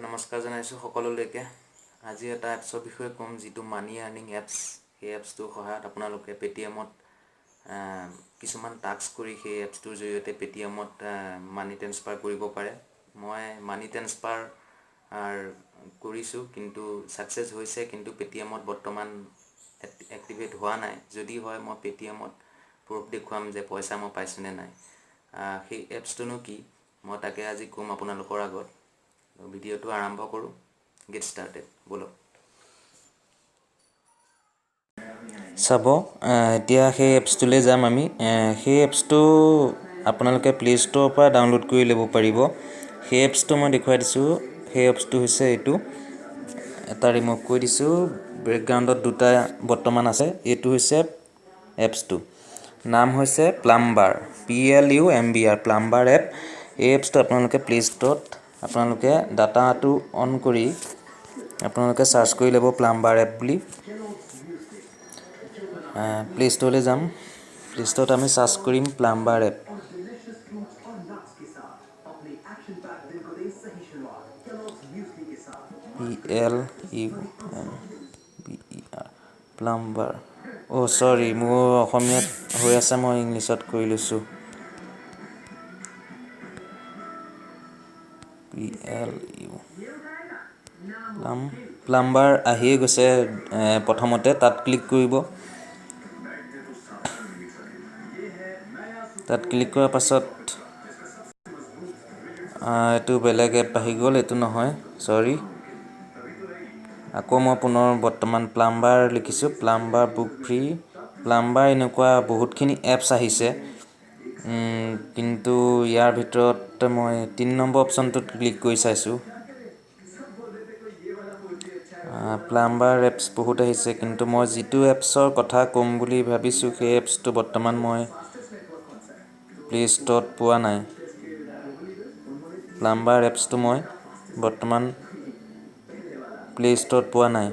নমস্কাৰ জনাইছোঁ সকলোলৈকে। আজি এটা এপছৰ বিষয়ে ক'ম, যিটো মানি আৰ্নিং এপছ। সেই এপছটোৰ সহায়ত আপোনালোকে পে'টিএমত কিছুমান টাস্ক কৰি সেই এপছটোৰ জৰিয়তে পে'টিএমত মানি ট্ৰেন্সফাৰ কৰিব পাৰে। মই মানি ট্ৰেন্সফাৰ কৰিছোঁ, কিন্তু ছাকচেছ হৈছে, কিন্তু পে'টিএমত বৰ্তমান এক্টিভেট হোৱা নাই। যদি হয়, মই পে'টিএমত প্ৰুফ দেখুৱাম যে পইচা মই পাইছোঁনে নাই। সেই এপছটোনো কি, মই তাকে আজি ক'ম আপোনালোকৰ আগত। ভিডিঅ'টো আৰম্ভ কৰোঁ, গেট ষ্টাৰ্টেড, ব'লক। চাব, এতিয়া সেই এপছটোলৈ যাম আমি। সেই এপছটো আপোনালোকে প্লে' ষ্ট'ৰৰ পৰা ডাউনলোড কৰি ল'ব পাৰিব। সেই এপছটো মই দেখুৱাই দিছোঁ। সেই এপছটো হৈছে এইটো। এটা ৰিমুভ কৰি দিছোঁ, বেকগ্ৰাউণ্ডত দুটা বৰ্তমান আছে। এইটো হৈছে এপছটো, নাম হৈছে plumber, PLUMBR, plumber app. এই এপছটো আপোনালোকে প্লে' ষ্ট'ৰত আপোনালোকে ডাটাটো অন কৰি আপোনালোকে চাৰ্চ কৰি ল'ব প্লাম্বাৰ এপ বুলি। প্লে' ষ্ট'ৰলৈ যাম, প্লে' ষ্ট'ৰত আমি চাৰ্চ কৰিম plumber app, PLUMBER, plumber. অ' চৰি, মোৰ অসমীয়াত হৈ আছে, মই ইংলিছত কৰি লৈছোঁ। PLU plumber আহিয়ে গৈছে প্ৰথমতে, তাত ক্লিক কৰিব। তাত ক্লিক কৰাৰ পাছত এইটো বেলেগ এপ আহি গ'ল, এইটো নহয়, চৰি। আকৌ মই পুনৰ বৰ্তমান প্লাম্বাৰ লিখিছোঁ, প্লাম্বাৰ বুক ফ্ৰী প্লাম্বাৰ, এনেকুৱা বহুতখিনি এপছ আহিছে। কিন্তু ইয়াৰ ভিতৰত মই 3 নম্বৰ অপশ্যনটোত ক্লিক কৰি চাইছোঁ। প্লাম্বাৰ এপছ বহুত আহিছে, কিন্তু মই যিটো এপছৰ কথা ক'ম বুলি ভাবিছোঁ, সেই এপছটো বৰ্তমান মই প্লে' ষ্ট'ৰত পোৱা নাই। প্লাম্বাৰ এপছটো মই বৰ্তমান প্লে' ষ্ট'ৰত পোৱা নাই।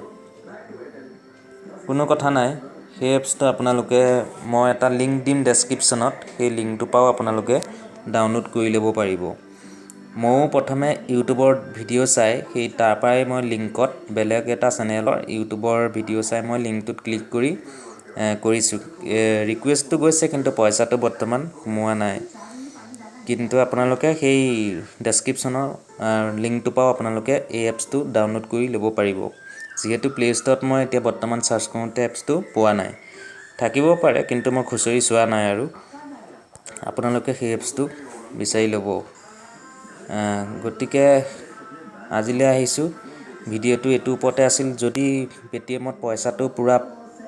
কোনো কথা নাই, সেই এপছটো আপোনালোকে, মই এটা লিংক দিম ডেছক্ৰিপশ্যনত, সেই লিংকটোৰ পৰাও আপোনালোকে ডাউনলোড কৰি ল'ব পাৰিব। ময়ো প্ৰথমে ইউটিউবৰ ভিডিঅ' চাই সেই তাৰ পৰাই মই লিংকত, বেলেগ এটা চেনেলৰ ইউটিউবৰ ভিডিঅ' চাই মই লিংকটোত ক্লিক কৰি কৰিছোঁ। ৰিকুৱেষ্টটো গৈছে, কিন্তু পইচাটো বৰ্তমান সোমোৱা নাই। কিন্তু আপোনালোকে সেই ডেছক্ৰিপশ্যনৰ লিংকটোৰ পৰাও আপোনালোকে এই এপছটো ডাউনলোড কৰি ল'ব পাৰিব। যিহেতু প্লে' ষ্ট'ৰত মই এতিয়া বৰ্তমান চাৰ্চ কৰোঁতে এপছটো পোৱা নাই, থাকিব পাৰে, কিন্তু মই খুচৰি চোৱা নাই আৰু আপোনালোকে সেই এপছটো বিচাৰি ল'ব। গতিকে আজিলৈ আহিছোঁ, ভিডিঅ'টো এইটোৰ ওপৰতে আছিল। যদি পে'টিএমত পইচাটো পূৰা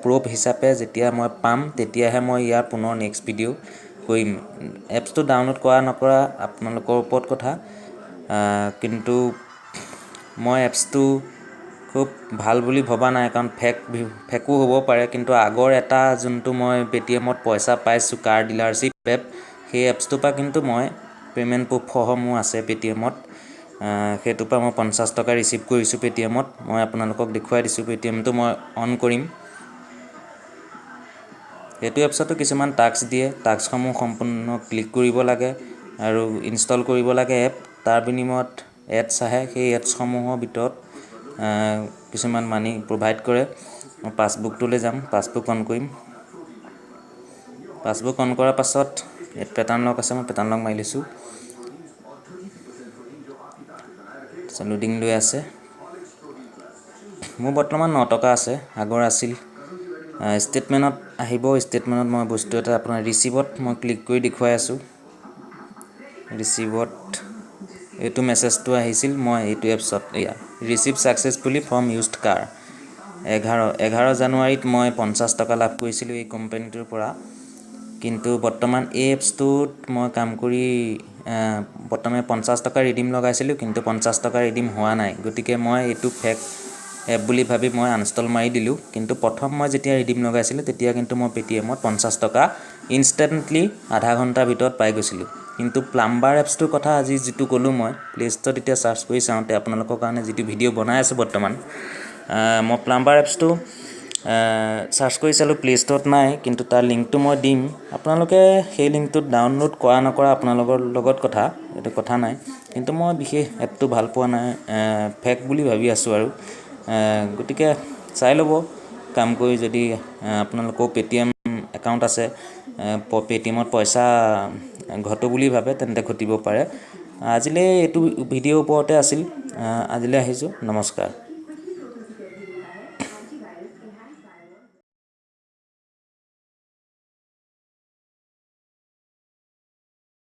প্ৰুফ হিচাপে যেতিয়া মই পাম, তেতিয়াহে মই ইয়াৰ পুনৰ নেক্সট ভিডিঅ' কৰিম। এপছটো ডাউনলোড কৰা নকৰা আপোনালোকৰ ওপৰত কথা, কিন্তু মই এপছটো খুব ভাল বুলি ভবা নাই, কাৰণ ফেকো হ'ব পাৰে। কিন্তু আগৰ এটা যোনটো মই পে'টিএমত পইচা পাইছোঁ, কাৰ ডিলাৰশ্বিপ এপ, সেই এপছটোৰ পৰা কিন্তু মই পে'মেণ্ট প্ৰুফসহ মোৰ আছে পে'টিএমত। সেইটোৰ পৰা মই 50 টকা ৰিচিভ কৰিছোঁ পে'টিএমত। মই আপোনালোকক দেখুৱাই দিছোঁ, পে'টিএমটো মই অন কৰিম। সেইটো এপছতো কিছুমান টাস্ক দিয়ে, টাস্কসমূহ সম্পূৰ্ণ ক্লিক কৰিব লাগে আৰু ইনষ্টল কৰিব লাগে এপ। তাৰ বিনিময়ত এডছ আহে, সেই এডছসমূহৰ ভিতৰত কিছুমান মানি প্ৰভাইড কৰে। মই পাছবুকটোলৈ যাম, পাছবুক অন কৰিম। পাছবুক অন কৰাৰ পাছত ইয়াত পেটাৰ্ণ লক আছে, মই পেটাৰ্ণ লক মাৰি লৈছোঁ। লোডিং লৈ আছে। মোৰ বৰ্তমান 9 টকা আছে, আগৰ আছিল। ষ্টেটমেণ্টত আহিব, ষ্টেটমেণ্টত মই বস্তু এটা আপোনাৰ ৰিচিভত মই ক্লিক কৰি দেখুৱাই আছোঁ। ৰিচিভত এইটো মেছেজটো আহিছিল, মই এইটো এপছত, এয়া receive successfully from used car. 11 জানুৱাৰীত মই 50 টকা লাভ কৰিছিলোঁ এই কোম্পানীটোৰ পৰা। কিন্তু বৰ্তমান এই এপছটোত মই কাম কৰি প্ৰথমে 50 টকা ৰিডিম লগাইছিলোঁ, কিন্তু 50 টকা ৰিডিম হোৱা নাই। গতিকে মই এইটো ফেক এপ বুলি ভাবি মই আনইনষ্টল মাৰি দিলোঁ। কিন্তু প্ৰথম মই যেতিয়া ৰিডিম লগাইছিলোঁ, তেতিয়া কিন্তু মই পে'টিএমত 50 টকা ইনষ্টেণ্টলি আধা ঘণ্টাৰ ভিতৰত পাই গৈছিলোঁ। কিন্তু প্লাম্বাৰ এপছটোৰ কথা আজি যিটো ক'লোঁ, মই প্লে' ষ্ট'ৰত এতিয়া চাৰ্চ কৰি চাওঁতে, আপোনালোকৰ কাৰণে যিটো ভিডিঅ' বনাই আছোঁ বৰ্তমান, মই প্লাম্বাৰ এপছটো চাৰ্চ কৰি চালোঁ, প্লে' ষ্ট'ৰত নাই। কিন্তু তাৰ লিংকটো মই দিম, আপোনালোকে সেই লিংকটোত ডাউনলোড কৰা নকৰা আপোনালোকৰ লগত কথা, এইটো কথা নাই। কিন্তু মই বিশেষ এপটো ভাল পোৱা নাই, ফেক বুলি ভাবি আছোঁ আৰু। গতিকে চাই ল'ব কাম কৰি, যদি আপোনালোকেও পে'টিএম একাউণ্ট আছে, পে'টিএমত পইচা ঘটো বুলি ভাবে, তেন্তে ঘটিব পাৰে। আজিলৈ এইটো ভিডিঅ'ৰ ওপৰতে আছিল। আজিলৈ আহিছোঁ, নমস্কাৰ।